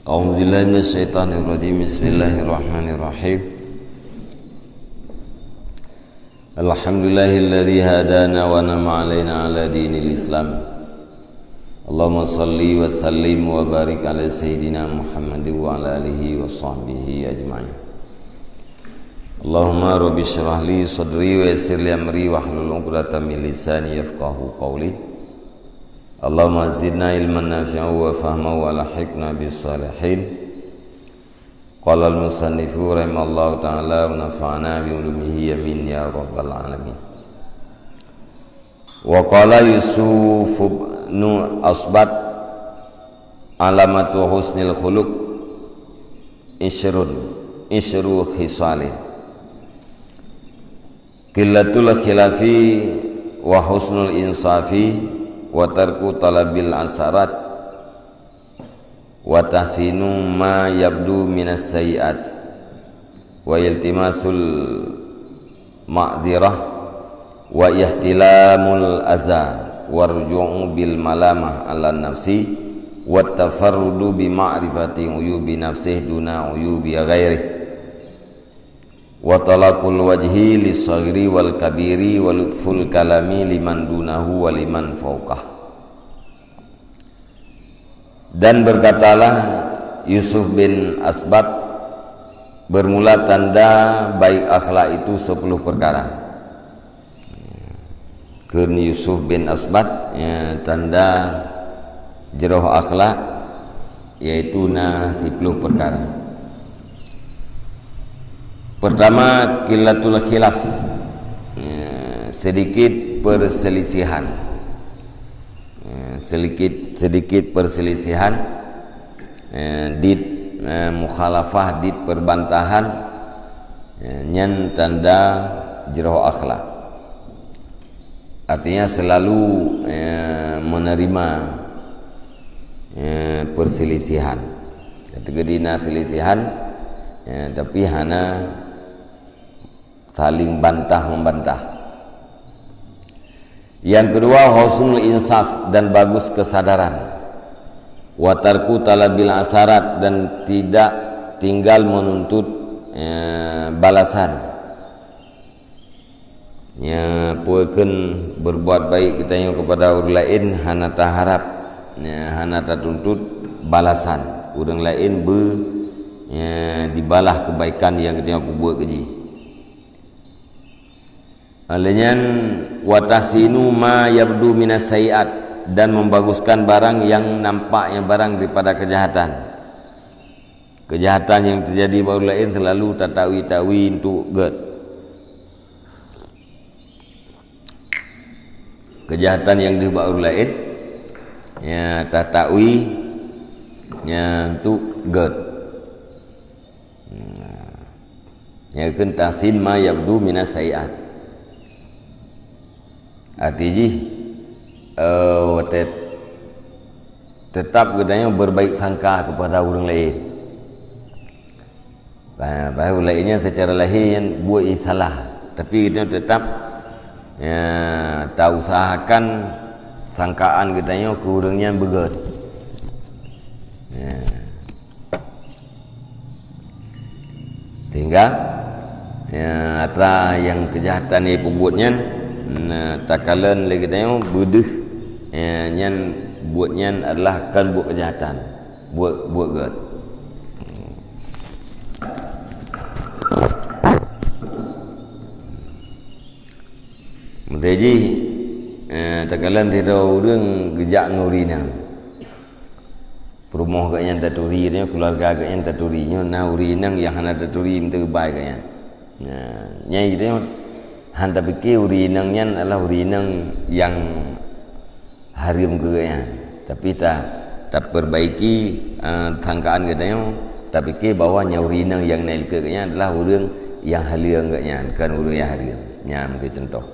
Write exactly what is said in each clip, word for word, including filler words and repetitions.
أعوذ بالله من الشيطان الرجيم. بسم الله الرحمن الرحيم. الحمد لله الذي هدانا ونعم علينا على دين الإسلام. اللهم صل وسلم وبارك على سيدنا محمد وعلى آله وصحبه أجمعين. اللهم رب اشرح لي صدري ويسر لي أمري واحلل عقدة من لساني يفقهوا قولي. اللهم زدنا علما نافعا وفهما وألحقنا بالصالحين. قال المصنف رحمه الله تعالى ونفعنا بعلومه آمين يا رب العالمين. وقال يوسف بن أسبط علامة حسن الخلق عشر، عشر خصال. قلة الخلاف وحسن الإنصاف وترك طلب الأثرات وتحسين ما يبدو من السيئات والتماس المعذرة واحتلام الأذى والرجوع بالملامة على النفس والتفرد بمعرفة عيوب نفسه دون عيوب غيره. وطلاق الوجه للصغير والكبير ولطف الكلام لمن دونه ولمن فوقه. Dan berkatalah Yusuf bin Asbat, bermula tanda baik akhlak itu sepuluh perkara. Kheun Yusuf bin Asbat, ya, tanda jroh akhlak, yaitu na siploh peukara. Pertama, qillatul khilaf, ya, sedikit perselisihan. Ya, sedikit, sedikit perselisihan, ya, dit, ya, mukhalafah, dit perbantahan, ya, nyan tanda jroh akhlak. Artinya selalu, eh, menerima, eh, perselisihan. Ketika di na selisihan, eh, tapi hana saling bantah membantah. Yang kedua, husnul insaf dan bagus kesadaran. Wa tarku talabil asarat dan tidak tinggal menuntut, eh, balasan. Nyan peue kheun berbuat baik geutanyoe kepada ureuëng laén hana taharap, nyan hana tatuntut balasan. Ureuëng laén beu, nyan dibalah kebaikan nyang geutanyoe peubuet keu jih. Lheueh nyan, wa tahsinu ma yabdu minas sayyi'at, dan membaguskan barang yang nampaknya barang daripada kejahatan. Kejahatan yang terjadi bak ureuëng laén selalu tatawi-tawi untuk gét. Kejahatan yang deuh bak ureuëng laén, ya, tatawi, ya, untuk gét. Nah, nyang kheun tahsin ma yabdu minas sayyi'at. Arti jih, eh, tet-, tetap geutanyoe berbaik sangka kepada ureuëng laén. Bah, bah, ureuëng laén nyan secara lahé nyan buet jih salah, tapi geutanyoe tetap, ya, tausahakan sangkaan geutanyoe keu ureuëng nyan beugét. Ya. Sehingga, ya, atra nyang kejahatan nyang peubuet nyan, na, takalon lé geutanyoe beudeuh, ya, nyan buet nyan adalah kon buet kejahatan, buet, buet gét. Meuteujih, eh, takalon sidroe ureuëng geujak ngon ureuëng inong. Peurumoh geuh nyan taturi, nyoe keuluwarga geuh nyan taturi, nyoe na ureuëng inong nyang hana taturi meuteubay geuh nyan. Nah, nyang itu nyoe han tapike ureuëng inong nyan adalah ureuëng inong nyang hareuem keu geuh nyan. Tapi ta, taperbaiki, eh, sangkaan geutanyoe, tapike bahwa nyan ureuëng inong nyang na likot geuh nyan adalah ureuëng nyang haleueng geuh nyan, kon ureuëng nyang hareuem. Nyan meuteujih contoh.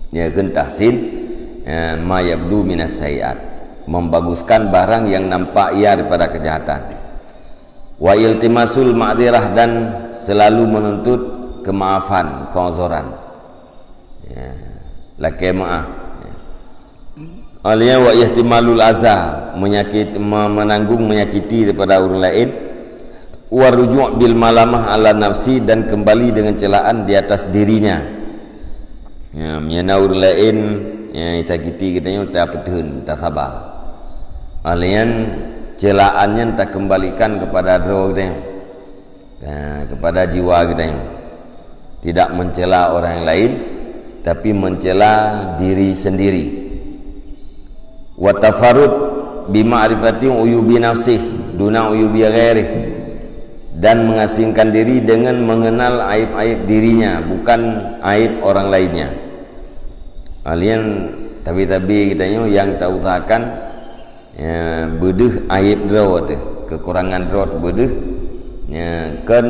Nyang kheun tahsin, eh, ma yabdu minas sayyi'at, membaguskan barang yang nampak iya daripada kejahatan. Wa iltimasul ma'dzirah, dan selalu menuntut kemaafan, keuzoran. Ya, lakée meuáh. Ya. Alaihi wa ihtimalul aza, menyakit, me-, menanggung menyakiti daripada orang lain. Wa ruju' bil malamah ala nafsi, dan kembali dengan celaan di atas dirinya. Ya, meunyoe na ureuëng laén nyang sakiti geutanyoe, tapeutheun, tasaba. Alaihi, celaan nyan takembalikan kepada droe geutanyoe. Nah, kepada jiwa geutanyoe. Tidak mencela orang lain, tapi mencela diri sendiri. Wa tafarrud bi ma'rifati uyubi nafsih duna uyubi ghairih, dan mengasingkan diri dengan mengenal aib-aib dirinya, bukan aib orang lainnya. Alaihi, tabi-tabi geutanyoe nyang tausahakan, ya, beudeuh aib droe teuh, kekurangan droe teuh beudeuh, ya, kon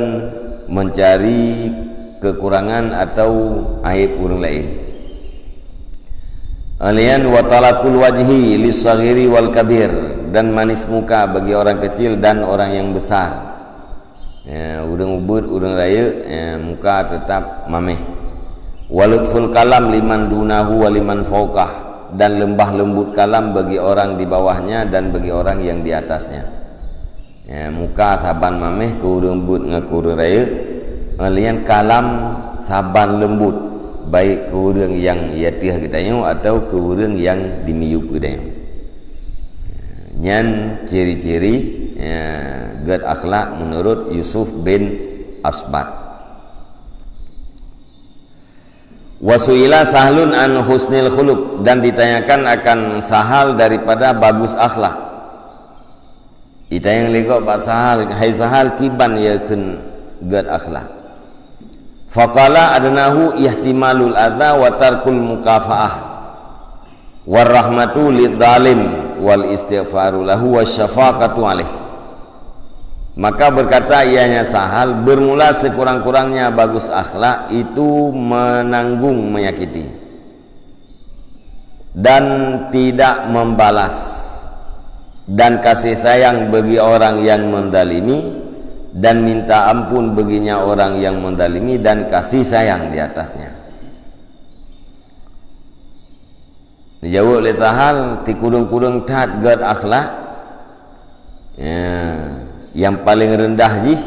mencari kekurangan atau aib ureuëng laén. Alaihi, wa talakul wajhi lis-saghiri wal kabir, dan manis muka bagi orang kecil dan orang yang besar. Ya, ureuëng ubit, ureuëng rayeuk, ya, muka tetap mameh. Wa lutful kalam liman dunahu wa liman fauqah, dan lembah lembut kalam bagi orang di bawahnya dan bagi orang yang di atasnya. Ya, muka saban mameh keu ureuëng ubit ngon keu ureuëng rayeuk, alaihi, kalam saban lembut, baik keu ureuëng nyang di ateueh geutanyoe atau keu ureuëng nyang di miyueb geutanyoe. Nyan ciri-ciri, ya, gét akhlak menurut Yusuf bin Asbat. Wa su'ila Sahlun an husnil khuluq, dan ditanyakan akan Sahal daripada bagus akhlak. Itanyong lé gob bak Sahal, "Hai Sahal, kiban ya kheun gét akhlak?" Faqala, "Adnahu ihtimalul adza wa tarkul mukafaah, warahmatu lidzalim, wal istighfaru lahu wasyafaqatu alaih." Maka berkata ianya Sahal, "Bermula sekurang-kurangnya bagus akhlak itu menanggung menyakiti, dan tidak membalas, dan kasih sayang bagi orang yang mendalimi, dan minta ampun baginya orang yang mendalimi, dan kasih sayang di atasnya." Dijaweueb lé Sahal, "Sikureueng-kureueng that gét akhlak, ya, nyang paleng reundah jih,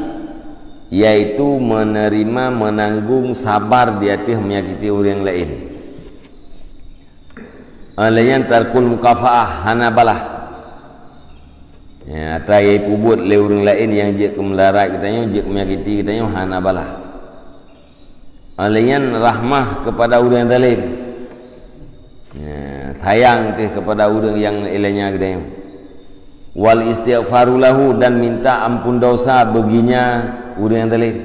yaitu menerima, menanggung, sabar di ateueh menyakiti ureuëng laén. Alaihi tarkul mukafaah, hana balah. Ya, ata nyang peubuet lé ureuëng laén nyang jeuet keu meularat geutanyoe, jeuet keu menyakiti geutanyoe, hana balah. Alaihi rahmah kepada ureuëng nyang zalim. Ya, sayang teuh kepada ureuëng nyang ilanya geutanyoe. Wal istighfaru lahu, dan minta ampun dosa baginya ureuëng nyang zalim."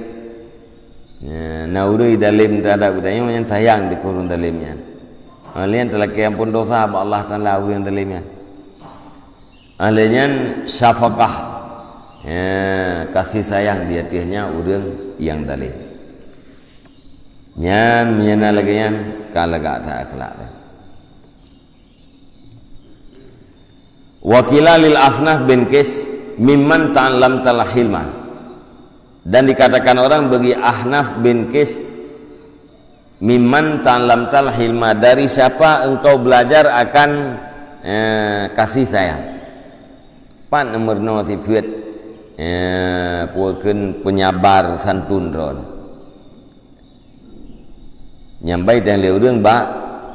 Ya, na ureuëng zalim teuhadap geutanyoe, nyan sayang teuh keu ureuëng zalim nyan. Alaihi talakée ampun dosa bak Allah Taala ureuëng zalim nyan. Alaihi syafaqah. Ya, kasih sayang di ateueh nyan ureuëng nyang zalim. Nyan meunyoe na lagée nyan, ka lagak that akhlak teuh. Wa qila lil Ahnaf bin Qais, "Mimman ta'allamtal hilma?" Dan dikatakan orang bagi Ahnaf bin Qais, "Mimman ta'allamtal hilma, dari siapa engkau belajar akan, eh, kasih sayang?" Pat neumeurunoe sifeuet, eh, peue kheun, penyabar santun droe. Nyang bai teuh lé ureuëng bak,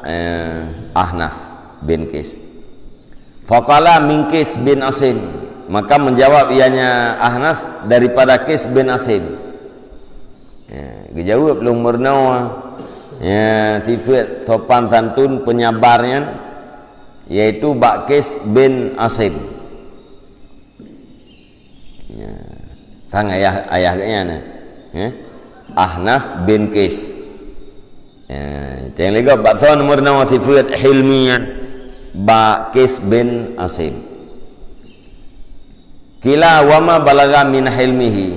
eh, Ahnaf bin Qais. Faqala, "Min Qais bin Asim." Maka menjawab ianya Ahnaf daripada Qais bin Asim. Ya, geujaweueb lôn meurunoe, ya, sifeuet sopan santun penyabar nyan, yaitu bak Qais bin Asim. Ya. Sang ayah, ayah geuh nyan, eh? Ahnaf bin Qais. Ya, nyang lé gob bak soe neumeurunoe sifeuet hilmi nyan? Bak Qais bin Asim. Qila wa ma balagha min hilmihi.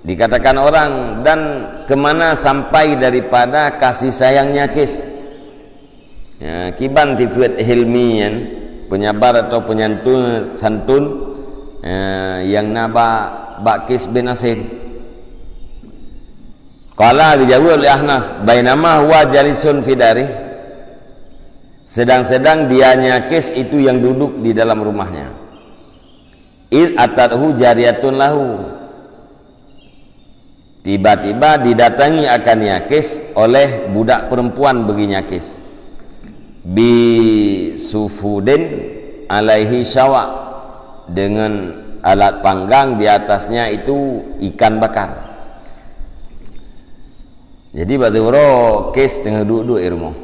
Dikatakan orang, "Dan kemana sampai daripada kasih sayangnya Qais?" Ya, kiban sifeuet hilmi nyan, penyabar atau penyantun, santun, ya, nyang na bak, bak Qais bin Asim. Qala, geujaweueb lé Ahnaf, "Bainama huwa jalisun fi darih." Sedang-sedang dianya Qais itu yang duduk di dalam rumahnya. Id atathu jariyatun lahu. Tiba-tiba didatangi akan Qais oleh budak perempuan bagi Qais. Bi sufudin alaihi syawa, dengan alat panggang di atasnya itu ikan bakar. Jadi bak uroe Qais teungoh duek-duek di rumoh.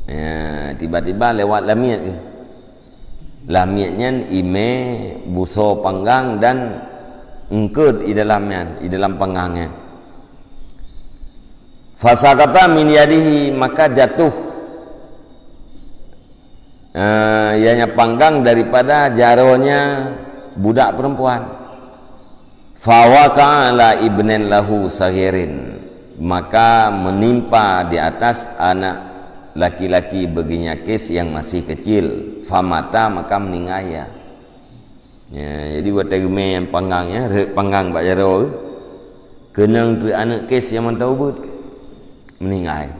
Ya, tiba-tiba lewat lamiet. Lamiet nyan imé busoe panggang dan eungkôt di dalam nyan, di dalam panggang nyan. Fasaqata min yadihi, maka jatuh, eh, ianya panggang daripada jaroe budak perempuan. Fawaqa'a ala ibnin lahu saghirin, maka menimpa di atas anak laki-laki bagi Qais yang masih kecil. Famata, maka meninggai ia. Ya, jadi watée geumé panggang, ya, rhot panggang bak jaroe, keunong treuk aneuk Qais nyang mantong ubeut, meninggai.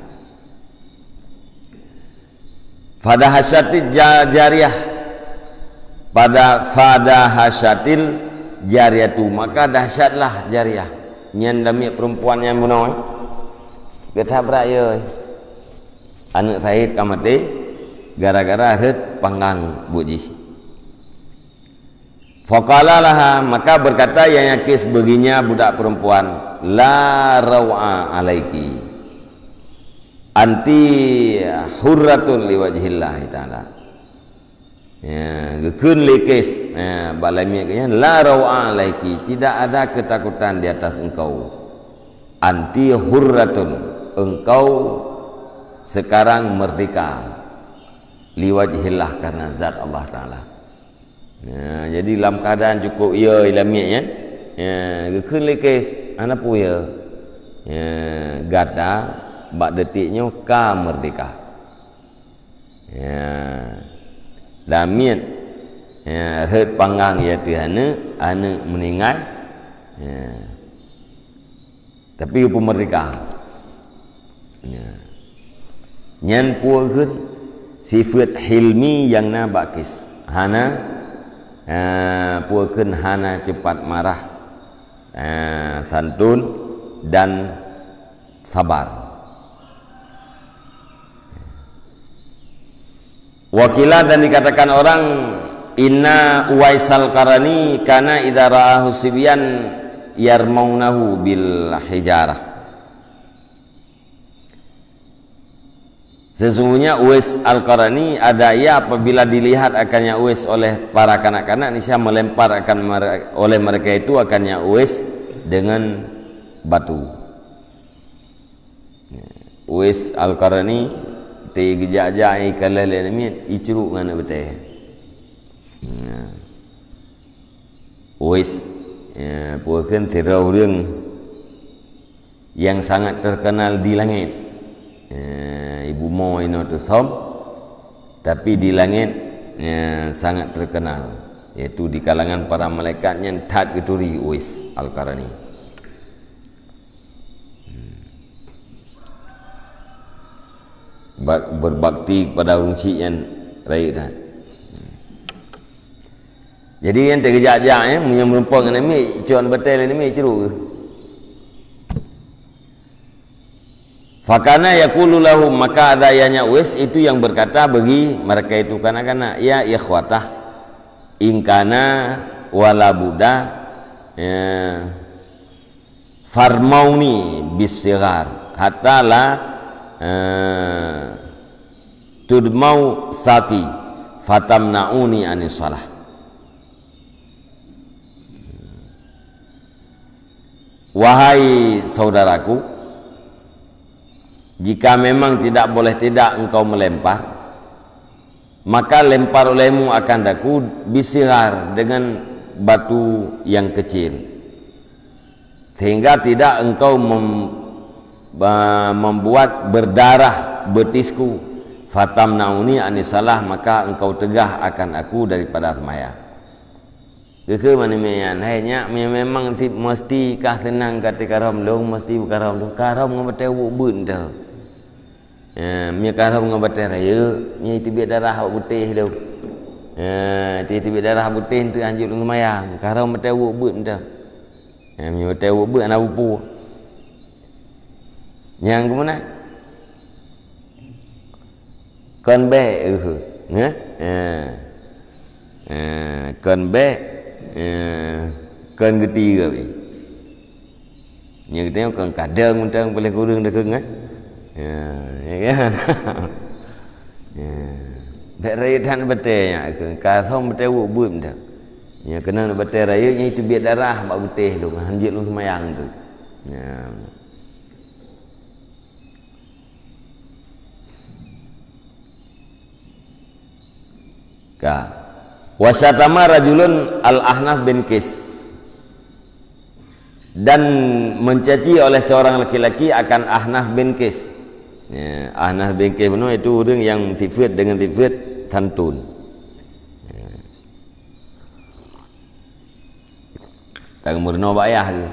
Fadahasyatil ja-, jariyah. Pada fadahasyatil jariyatu, maka dahsyatlah jariyah. Nyan lamiet perempuan nyang bunoe. Geutabrak, ya. Aneuk Said ka maté gara-gara rhot panggang buet jih. Faqala laha, maka berkata Qais bagi budak perempuan, "La raw'a alaiki. Anti hurratun liwajhillahi ta'ala." Ya, geukheun lé Qais, ya, bak lamiet geuh nyan, "La raw'a alaiki, tidak ada ketakutan di atas engkau. Anti hurratun, engkau sekarang merdeka. Liwajhillah, karena zat Allah Ta'ala." Ya, jadi lam keadaan cukup, ya, lamiet nyan. Ya, geukheun lé Qais, hana peue, ya. Ya, gata bak detik nyoe ka merdeka. Ya. Lamiet, ya, rhot panggang ateueh aneuk, aneuk meninggai. Ya. Tapi geupeumerdeka. Ya. Nyan peue kheun sifeuet hilmi nyang na bak Qais. Hana, eh, peue kheun hana cepat marah, eh, santun dan sabar. Wakila, dan dikatakan orang, "Inna Uwais Al-Qarani kana idza ra'ahu sibyan yarmaunahu bil hijarah." Sesungguhnya Uwais Al-Qarani ada ia apabila dilihat akannya Uwais oleh para kanak-kanak, niscaya melempar akan mere-, oleh mereka itu akannya Uwais dengan batu. Uwais Al-Qarani, teugeujak-jak ikalon lé lamiet, icruk ngon aneuk batée. Nah. Uwais, ya, peue kheun sidroe ureuëng nyang sangat terkenal di langét. Ya, ibu mo inoe teusom, tapi di langét, ya, sangat terkenal, yaitu di kalangan para malaikat nyan that geuturi Uwais Al-Qarani. Bak-, berbakti kepada ureuëng syik nyan rayeuk that. Jadi nyan teugeujak-jak, ya, meunyoe meureumpok ngon namiet, icok batée lé namiet, icruk. Fakana yaqulu lahum, maka ada ianya Uwais itu yang berkata bagi mereka itu kanak-kanak, "Ya ikhwatah, ingkana wala buda, ya, farmauni bisighar hatta la, eh, tudmau saqi fatamnauni anis salah." Wahai saudaraku, jika memang tidak boleh tidak engkau melempar, maka lempar olehmu akan daku bisighar, dengan batu yang kecil, sehingga tidak engkau mem-, ba-, membuat berdarah betisku. Fatamnauni anis salah, maka engkau tegah akan aku daripada sembahyang. Geukheun ngon namiet nyan, "Hai nyak, me-, memang ti-, meusti kah seunang ka teukarom lôn, meusti beukarom lôn, karom ngon batée ubeut-ubeut teuh." Eh, meunyoe ka rhom ngon batée rayeuk, nyan teubiet darah bak butéh lom. Eh, teubiet darah bak butéh teuh hanjeuet lôn seumayang. Ka rhom batée weuek beuet mantong. Eh, meunyoe batée weuek beuet hana peue-peue. Nyang keumeunang? Kon bék, eh, eh, eh. Eh, kon bék, eh, kon geuti keu. Nyoe geutanyoe kon kadang mantong paléng kureueng dakeueng, eh. Ya, ya kan? Ya. Bék rayeuk that batée nyan, ka rhom batée weuek beuet mantong. Nyoe keunoe batée rayeuk nyan teubiet darah bak butéh lôn, hanjeuet lôn seumayang teuh. Ya. Ka. Wa syatama rajulun al-Ahnaf bin Qais. Dan mencaci oleh seorang laki-laki akan Ahnaf bin Qais. Ya, Ahnaf bin Qais bunoe itu ureuëng yang sifat dengan sifat santun. Ya. Tang meurunoe bak ayah geuh.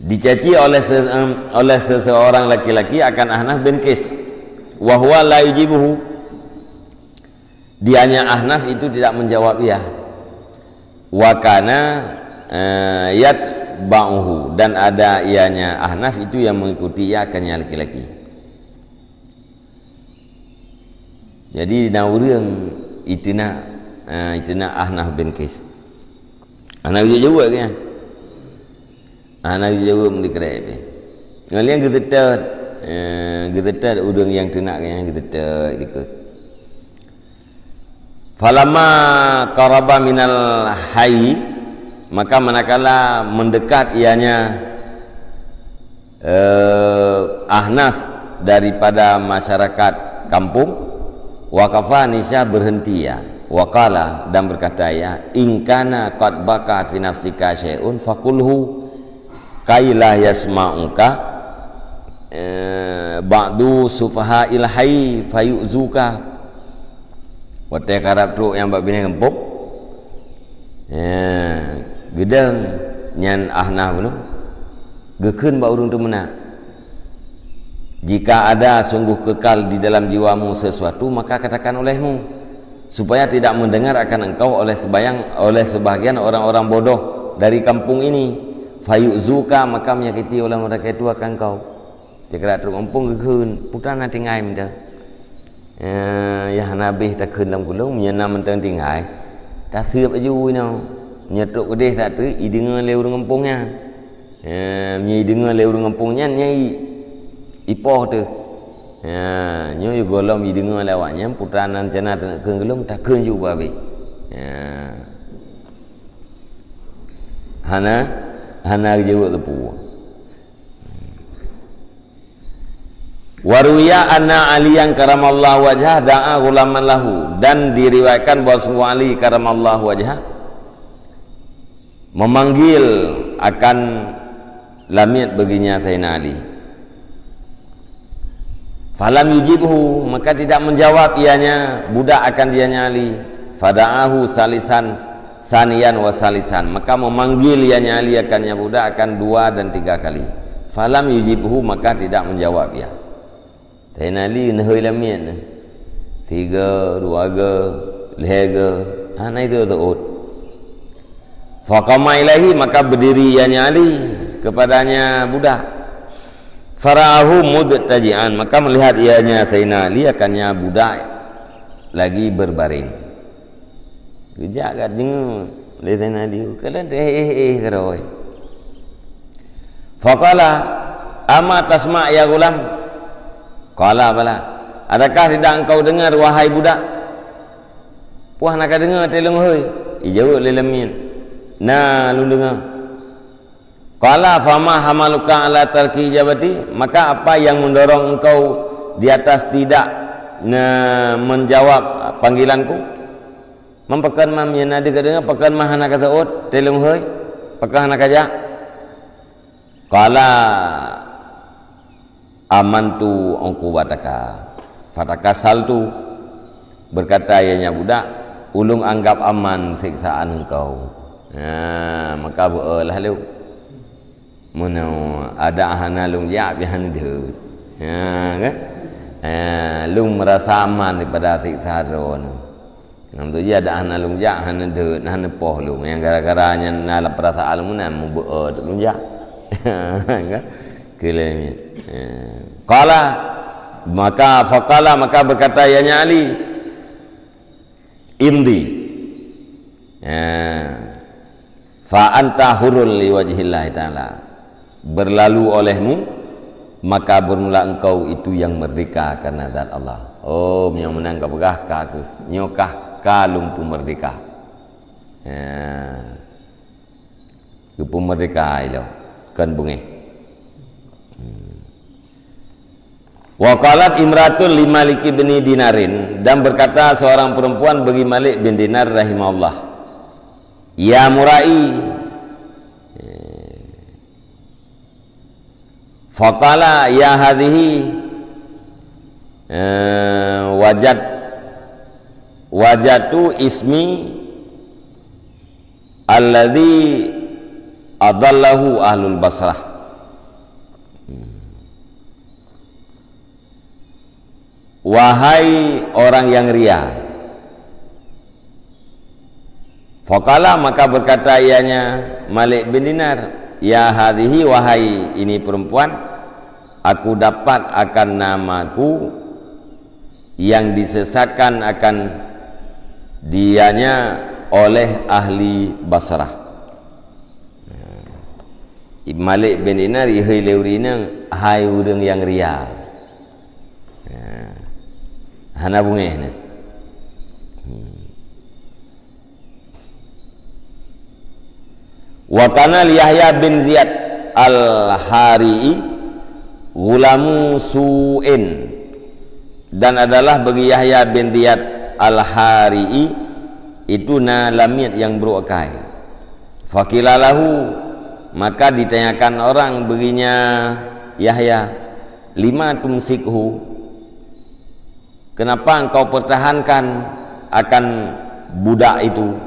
Dicaci oleh se-, em, oleh seseorang laki-laki akan Ahnaf bin Qais. Wa huwa la yujibuhu. Dianya Ahnaf itu tidak menjawab ia. Wa kana, eh, yatba'uhu. Dan ada ianya Ahnaf itu yang mengikuti ia, akannya laki-laki. Jadi, na ureuëng iteunak, ah, iteunak Ahnaf bin Qais. Hana geujaweueb kan? Hana geujaweueb meudikrek pih. Ngon lé geuteutôt, eh, geuteutôt ureuëng nyang teunak nyan geuteutôt dikeue. Falamma qaraba minal hayy, maka manakala mendekat ianya eh, Ahnaf daripada masyarakat kampung, waqafa, niscaya berhenti ia. Wa qala, dan berkata ia, "In kana qad baqa fi nafsika syai'un faqulhu, kai la yasma'uka, eh, ba'du sufaha'il hayy fayu'zuka." Watée karab trok nyang bak binéh gampông, ya, geudong nyan Ahnaf bunoe, geukheun bak ureuëng teumeunak, "Jika ada sungguh kekal di dalam jiwamu sesuatu, maka katakan olehmu, supaya tidak mendengar akan engkau oleh sebayang-, oleh sebahagian orang-orang bodoh dari kampung ini. Fayu'zuka, maka menyakiti oleh mereka itu akan engkau." Teukeurah trok gampông geukheun, putra na tinggai meuda. Eh, nyang hana habéh takheun lam kulông, meunyoe na mantong tinggai, taseueb aju inoe. Meunyoe trok keudeh that teuk, ideungoe lé ureuëng gampông nyan. Eh, meunyoe ideungoe lé ureuëng gampông nyan, nyan i, ipoh teuh. Ya, nyoe gohlom ideungoe lé awaknyan, putra nan cana teuneuk kheun kulông, takheun ju ubak habéh. Ya. Hana, hana geujaweueb teupeu. Wa ruwiya anna Aliyan karamallahu wajhah da'a ghulaman lahu, dan diriwayatkan bahwa sungguh Ali karamallahu wajhah memanggil akan lamiet baginya Sayyidina Ali. Falam yujibhu, maka tidak menjawab ianya budak akan dianya Ali. Fada'ahu salisan, saniyan wa salisan. Maka memanggil ianya Ali akannya budak akan dua dan tiga kali. Falam yujibhu, maka tidak menjawab ia. Sayyidina Ali neuhôi lamiet nyan. Sigoe, dua goe, lhée goe, hana itu teuôt. Faqama ilaihi, maka berdiri ianya Ali kepadanya budak. Fara'ahu mudtaji'an, maka melihat ianya Sayyidina Ali akannya budak lagi berbaring. Geujak ka deungoe lé Saidina Ali, ka lheueh éh-éh keudroe. Faqala, "Ama tasma' ya ghulam?" Qala, "Bala." "Adakah tidak engkau dengar, wahai budak?" "Peue hana ka deungoe, teuh lôn hôi?" Ijaweueb lé lamiet, "Na, lôn deungoe." Qala, "Fama hamaluka ala tarki ijabati?" Maka apa yang mendorong engkau di atas tidak ne-, menjawab panggilanku? Mem pakon mam nyang na deuh ka deungoe, pakon mam hana ka seuôt, teuh lôn hôi, pakon hana ka jak? Qala, "Amantu uqubataka, fatakasaltu." Berkata ianya budak, "Ulôn anggap aman siksaan engkau." Ha, maka beu-eu lah lôn. Meunoe, adak hana lôn jak, pih hana deuh. Ya, kan? Ya, lôn merasa aman daripada siksa droe nyoe. Nyang tu jih adak hana lôn jak, hana deuet, hana poh lôn. Nyang gara-gara nyan na lam perasaan lôn meunan, mubeuet lôn jak. Kan? Keu lheueh nyan. Ya. Qala, maka faqala, maka berkata ianya Ali, "Imdi." Ya. "Fa anta hurrun li wajhillahi ta'ala." Berlalu olehmu, maka bermula engkau itu yang merdeka karena zat Allah. Oh, nyang meunan ka peugah ka keuh. Nyoe kah ka lôn peumerdeka. Ya. Geupeumerdeka ilong. Kon beungéh. Hmm. "Wa qalat imra'atun li Malik bin Dinarin," dan berkata seorang perempuan bagi Malik bin Dinar rahimahullah, "Ya murai." Faqala, "Ya hadhihi, eh, wajad-, wajadtu ismi alladhi adallahu ahlul Basrah." Wahai orang yang ria. Faqala, maka berkata ianya Malik bin Dinar, "Ya hadhihi, wahai ini perempuan, aku dapat akan namaku yang disesatkan akan dianya oleh ahli Basrah." Malik bin Dinar ihôi lé ureueng inong, "Hai ureueng nyang ria." Ya. Hana beungéh nyan. Hmm. "Wa kana li Yahya bin Ziyad Al-Hari'i ghulamu su'in." Dan adalah bagi Yahya bin Ziyad Al-Hari'i itu na lamiet nyang brôk akai. Faqila lahu, maka ditanyakan orang bagi nya Yahya, "Lima tumsikhu?" Kenapa engkau pertahankan akan budak itu?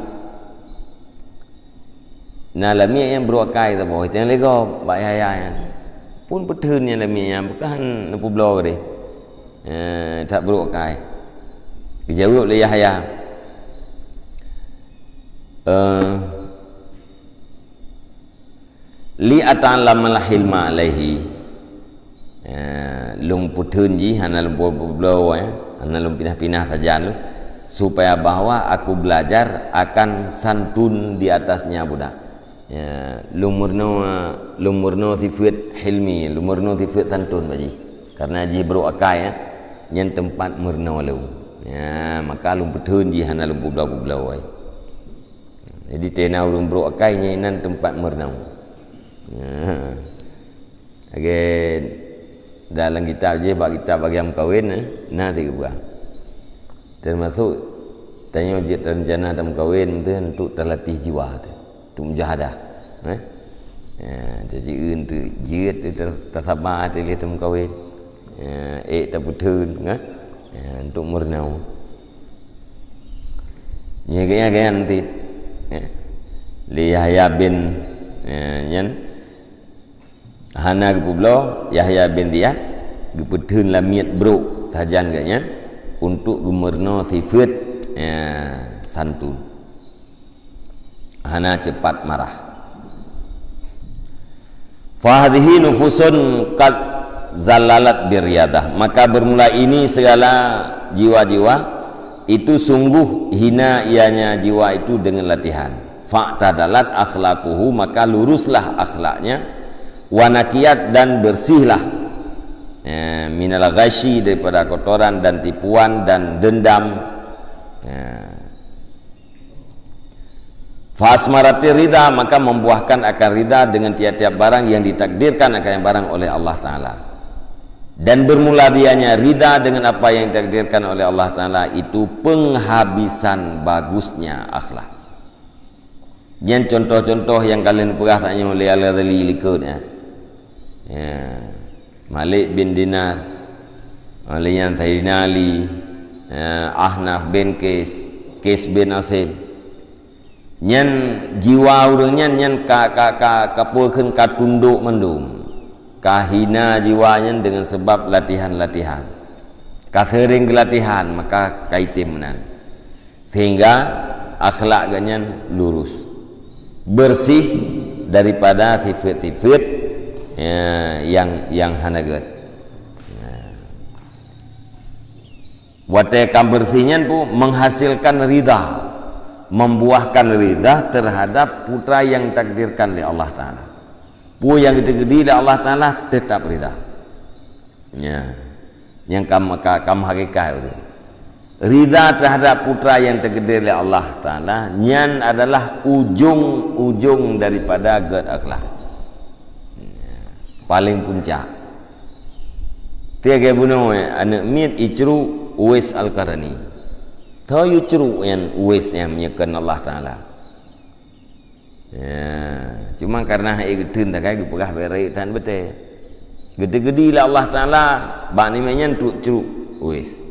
Na lamiet nyang brôk akai saboh, itong lé gob bak Yahya nyan. Phon peutheun nyang lamiet nyan, bukan neupubloe deh. Eh, that brôk akai. Geujaweueb lé Yahya, eh, "Li ata'allamal hilma alaihi." Ya, lôn peutheun jih, hana lôn publoe, ya. Hana lôn pinah-pinah sajan lôn, supaya bahwa aku belajar akan santun di atasnya budak. Ya, lôn meurunoe, lôn meurunoe sifeuet hilmi, lôn meurunoe sifeuet santun bak jih. Karena jih brôk akai, ya. Nyan teumpat meurunoe lôn. Ya, maka lôn peutheun jih, hana lôn publoe-publoe. Jadi, teuna ureueng brôk akai nyan inan teumpat meurunoe. Nah. Lagèe dalam kitab jih, bak kitab bagian meukawen, eh, na teupeugah. Teumasok tanyoe jeuet rencana tameukawen tu untuk talatih jiwa tu, untuk mujahadah. Eh? Ya, jadi untuk jeuet tu ta-, tasaba tu lé tameukawen. Ya, ék tapeutheun, kan? Ya, untuk meurunoe. Nyan geuh nyan, geuh nyan nanti. Ya. Lé Yahya bin, ya, nyan hana geupubloe, Yahya bin Ziyad geupeutheun lamiet brôk sajan geuh nyan untuk geumeurunoe sifeuet, ya, santun. Hana cepat marah. "Fahadhihi nufusun qad zallalat birriyadah." Maka bermula ini segala jiwa-jiwa itu sungguh hina ianya jiwa itu dengan latihan. "Fa'tadalat akhlaquhu," maka luruslah akhlaknya, "wa naqiyat," dan bersihlah, eh, "minal ghashi," daripada kotoran dan tipuan dan dendam. Ya. "Fa asmaratir ridha," maka membuahkan akan ridha dengan tiap-tiap barang yang ditakdirkan akan barang oleh Allah Ta'ala. Dan bermula dianya ridha dengan apa yang ditakdirkan oleh Allah Ta'ala, itu penghabisan bagusnya akhlak. Nyan contoh-contoh nyang ka lheueh peugah tanyoe lé Al-Ghazali likot, ya. Ya. Malik bin Dinar, lheueh nyan Saidina Ali, ya, Ahnaf bin Qais, Qais bin Asim. Nyan jiwa ureueng nyan, nyan ka, ka, ka, ka peue kheun, ka tundok mandum. Ka hina jiwa nyan deungon sabab latihan-latihan. Ka seuring geulatihan, maka ka item meunan. Sehingga akhlak geuh nyan lurus, bersih daripada sifat-sifat, ya, yang, yang hana gét. Ya. Watée ka bersih nyan pun menghasilkan ridha, membuahkan ridha terhadap putra yang ditakdirkan lé Allah Taala. Peue nyang geuteugedi lé Allah Taala, teutap ridha. Ya. Nyang kam, ka, kam hakikat ureuëng. Ridha terhadap putra yang ditakdir lé Allah Taala, nyan adalah ujong-ujong daripada gét akhlak. Ya. Paling puncak. Tiga bunoe aneuëk miet icruk Uwais Al-Qarni. Tho icruk nyan Uwais nyan meunyoe kheun Allah Taala. Ya, cuma karena hai geuteun takai geupeugah bak rayeuk tan beutée. Geuteugedi lé Allah Taala bak namiet nyan trok crok Uwais.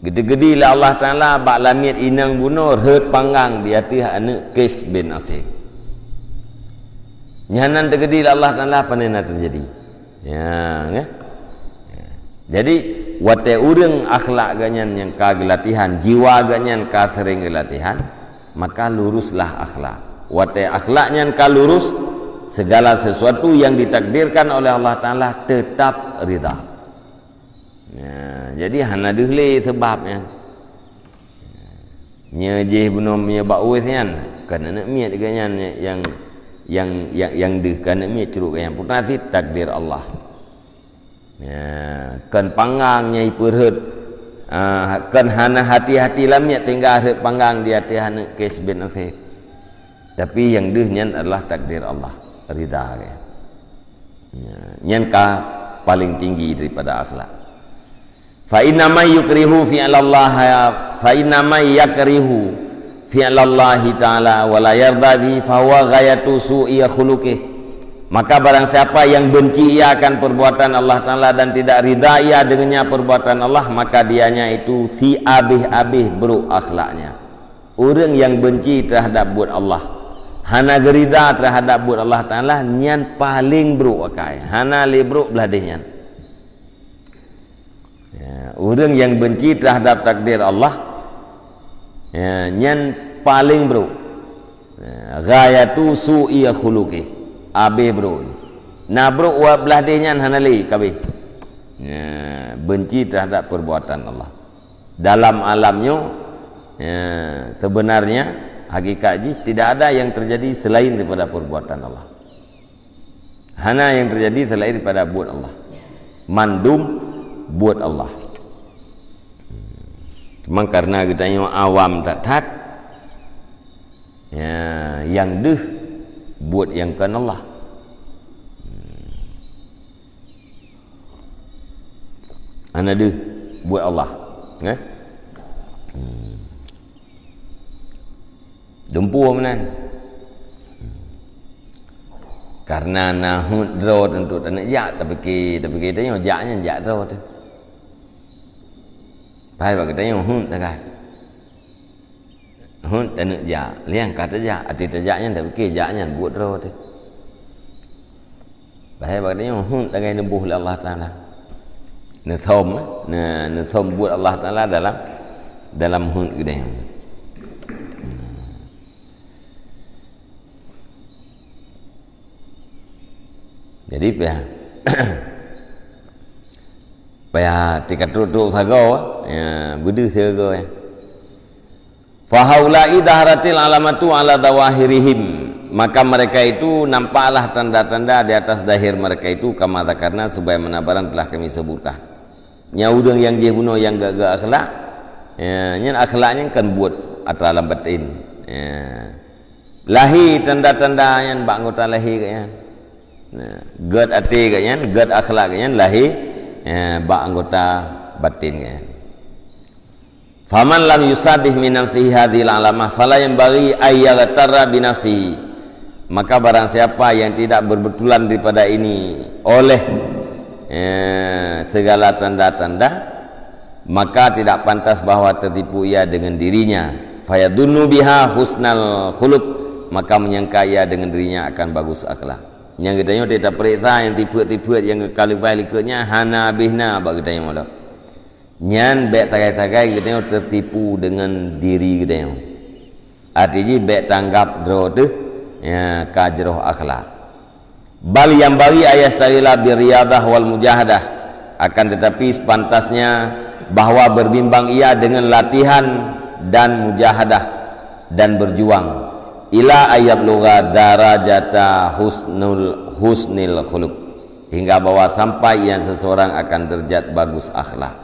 Geuteugedi lé Allah Taala bak lamiet inong bunoe rhot panggang di ateueh aneuëk Qais bin Asim. Nyan nan teugedi lé Allah Taala pane na teujadi. Ya, kan? Ya. Jadi, watée ureuëng akhlak geuh nyan nyang ka geulatihan, jiwa geuh nyan ka seuring geulatihan, maka luruslah akhlak. Watée akhlak nyan ka lurus, segala sesuatu yang ditakdirkan oleh Allah Taala tetap ridha. Ya, jadi hana deuh lé sabab nyan. Nyoe jih bunoe meunyoe bak Uwais nyan, kan aneuëk miet geuh nyan nyang, nyang, nyang, nyang deuh kan aneuëk miet crok geuh nyan. Putra sit takdir Allah. Ya, kan panggang nyang ipeurhot, ah, kan hana hati-hati lamiet sehingga rhot panggang di ateueh aneuëk Qais bin Asim. Tapi nyang deuh nyan adalah takdir Allah, ridha geuh. Ya, nyan ka paling tinggi daripada akhlak. Fa inna may yukrihu fi'lallah, fa inna may yakrihu fi'lallahi ta'ala wa la yarda bihi fa huwa ghayatu su'i khuluqih. Maka barang siapa yang benci ia akan perbuatan Allah Taala dan tidak ridha ia dengannya perbuatan Allah, maka dianya itu si abih-abih buruk akhlaknya. Ureuëng nyang benci terhadap buet Allah, hana geuridha terhadap buet Allah Taala, nyan paling buruk akai, hana lé buruk blah deh nyan. Ya, ureuëng nyang benci terhadap takdir Allah, ya, nyan paling buruk. Ya, ghayatu su'i khuluqih, abéh buruk. Na buruk wa blah deh nyan hana lé kabéh. Ya, benci terhadap perbuatan Allah. Dalam alam nyoe, ya, sebenarnya hakikat jih tidak ada yang terjadi selain daripada perbuatan Allah. Hana nyang teujadi selain daripada buet Allah. Mandum buet Allah. Cuma karena geutanyoe awam that-that, ya, nyang deuh buet nyang kon Allah. Hana deuh buet Allah. Eh? Dumpeue meunan. Karena na heuet droe teuntu taneuk jak, tapike, tapike tanyoe jak nyan jak droe teuh. Pai bak geutanyoe heuet tagai. Heuet taneuk jak, liang ka tajak, até tajak nyan tapike jak nyan buet droe teuh. Bahai bak tanyoe heuet tagai neuboh lé Allah Taala. Neusom, eh? Ne-, neusom buet Allah Taala dalam, dalam heuet geutanyoe. Jadi payah, payah tika trok-trok sagoe, ya, beudeuh sagoe, ya. Fahaula'i dhaharatil alamatu ala dawahirihim. Maka mereka itu nampaklah tanda-tanda di atas zahir mereka itu, kama dzakarna, sebagaimana barang telah kami sebutkan. Nya ureuëng nyang jih bunoe nyang gét-gét akhlak, ya, nyan akhlak nyan kan buet atra lam batin. Ya. Lahé tanda-tanda nyan bak anggota lahé geuh nyan. Nah, gét até geuh nyan, gét akhlak geuh nyan lahé, ya, bak anggota batin geuh nyan. Faman lam yusadih min nafsihi hadhil alamah fala yanbaghi ay yaghtarra bi nafsihi. Maka barang siapa yang tidak berbetulan daripada ini oleh, eh, segala tanda-tanda, maka tidak pantas bahwa tertipu ia dengan dirinya. Fayadunnu biha husnal khuluq, maka menyangka ia dengan dirinya akan bagus akhlak. Nyang geutanyoe teupeuriksa nyang tipeuet-tipeuet nyang ka leubeh likot nyan hana abéh na bak geutanyoe lom. Nyan bék sagai-sagai geutanyoe teutipu deungon diri geutanyoe. Arti jih bék tanggap droe teuh, ya, ka jroh akhlak. Bal yanbaghi an yashtaghala bir riyadah wal mujahadah. Akan tetapi sepantasnya bahwa berbimbang ia dengan latihan dan mujahadah dan berjuang ila an yablugha darajata husnul, husnil khuluq, hingga bahwa sampai ia seseorang akan derajat bagus akhlak.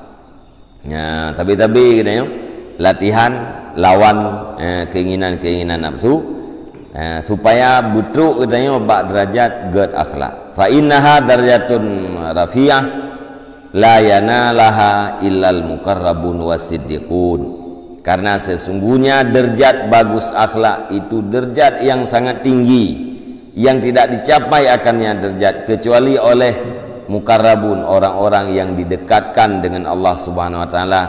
Ya, tabi-tabi keuneuk latihan lawan, eh, keinginan-keinginan nafsu, eh, supaya beutrok geutanyoe bak derajat gét akhlak. Fa innaha darajatun rafi'ah la yanalaha illal muqarrabun wasiddiqun. Karena sesungguhnya derajat bagus akhlak itu derajat yang sangat tinggi, yang tidak dicapai akannya derajat kecuali oleh muqarrabun, orang-orang yang didekatkan dengan Allah Subhanahu wa taala,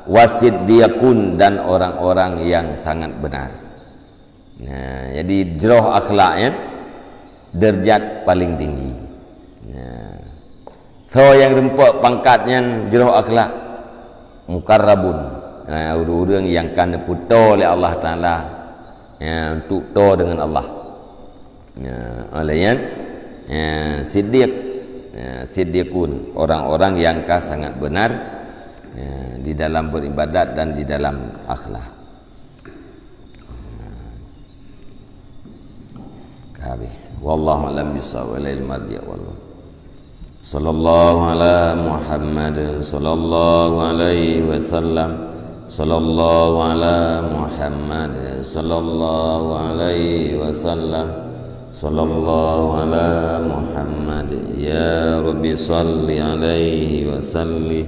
wasiddiqun, dan orang-orang yang sangat benar. Nah, jadi jroh akhlak nyan derajat paling tinggi. Nah, soe nyang rumpok pangkat nyan jroh akhlak, muqarrabun. Nah, ureuëng-ureuëng nyang ka neupeutoe lé Allah Taala, ya, untuk toe deungon Allah. Ya, oleh nyan, ya, siddiq, ya, siddiqun, orang-orang yang ka sangat benar, ya, di dalam beribadat dan di dalam akhlak. Ka habéh. Wallahu a'lam bissawab. Wa ilaihil marji' wal. Sallallahu ala Muhammad, sallallahu alaihi wasallam. Sallallahu ala Muhammad, sallallahu alaihi wasallam. Sallallahu ala Muhammad. Ya Rabbi, salli alaihi wa sallim.